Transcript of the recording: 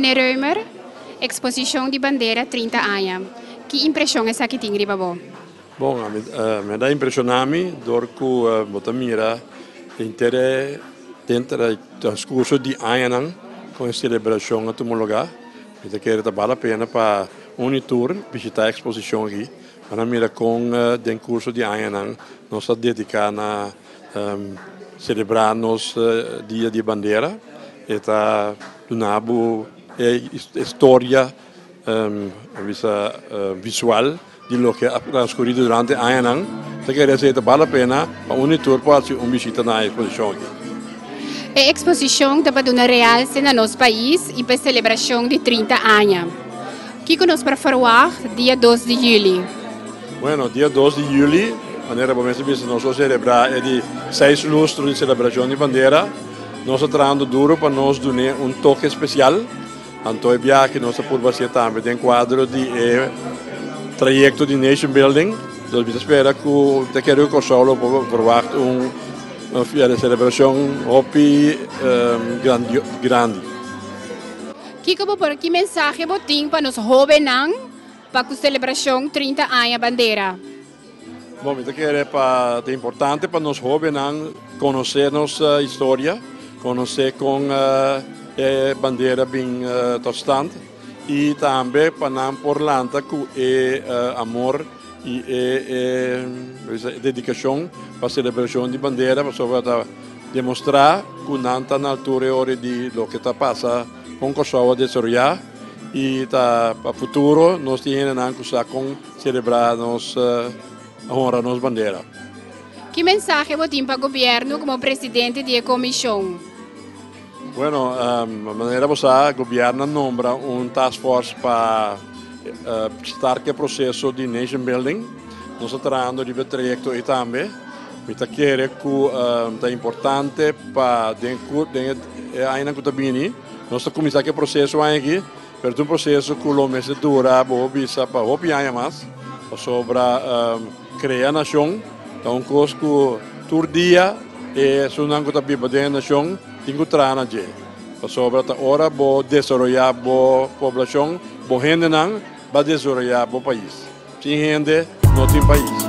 Meneer Römer, eksposishon di bandera 30 aña. Ki impreshon esaki tin riba bo? Bon, mi ta impreshoná mi dor ku bo ta mira henter den transkurso di añanan kon e selebrashon a tuma lugá. Mi ta kere ta bal la pena pa un i tur bishitá e eksposishon aki pa nan mira kon den kurso di añanan nos a dediká na selebrá nos Dia di Bandera. E ta duna bo e historia bisa visual di loke a transcurri durante añanan. Ta kere esei ta bal la pena pa un di tur por haci un bishita na e exposicion aki. E exposicion ta pa duna realce na nos pais y pa e celebracion di 30 aña. Kico nos por verwacht dia 2 di juli? Bueno, dia 2 di juli, manera bo mes a bisa, nos lo celebra e di seis lustro di celebracion di bandera. Nos ta trahando duro pa nos dun'e un toke special. Anto e biaha nos a purba hacié tambe den cuadro di e trayecto di nation building. Dus mi ta spera cu ta kere cu Corsou lo por verwacht un celebracion hopi grandi. Kico bo por, ki mensahe bo tin pa nos hobennan pa cu celebracion 30 aña bandera? Bon, mi ta kere pa ta importante pa nos hobennan conoce nos historia, conoce con e bandera bin tot stand y tambe pa nan por lanta cu e amor y e dedicacion pa celebracion di bandera, pasobra ta demostra cu nan ta na altura e ora di loke ta pasa con Corsou a desaroya y ta pa futuro nos tin hendenan cu sa con selebrá nos honra nos bandera. Ki mensahe bo tin pa gobièrnu komo presidente di e komishon? Bueno, manera bo sa, gobièrnu a nombra un task force pa start ku e proseso di nation building. Nos ta trahando riba e trayekto ei tambe. Mi ta kere ku ta importante pa den e añanan ku ta bini nos ta kuminsá ku e proseso aña aki. Pero ta un proseso ku lo mester dura bo bisa pa hopi aña mas, pasobra krea nashon ta un kos ku tur dia e esunnan ku ta biba den e nashon tin ku traha na dje. Pasobra ta ora bo desaroyá bo poblashon, bo hendenan ba desaroyá bo pais. Sin hende no tin pais.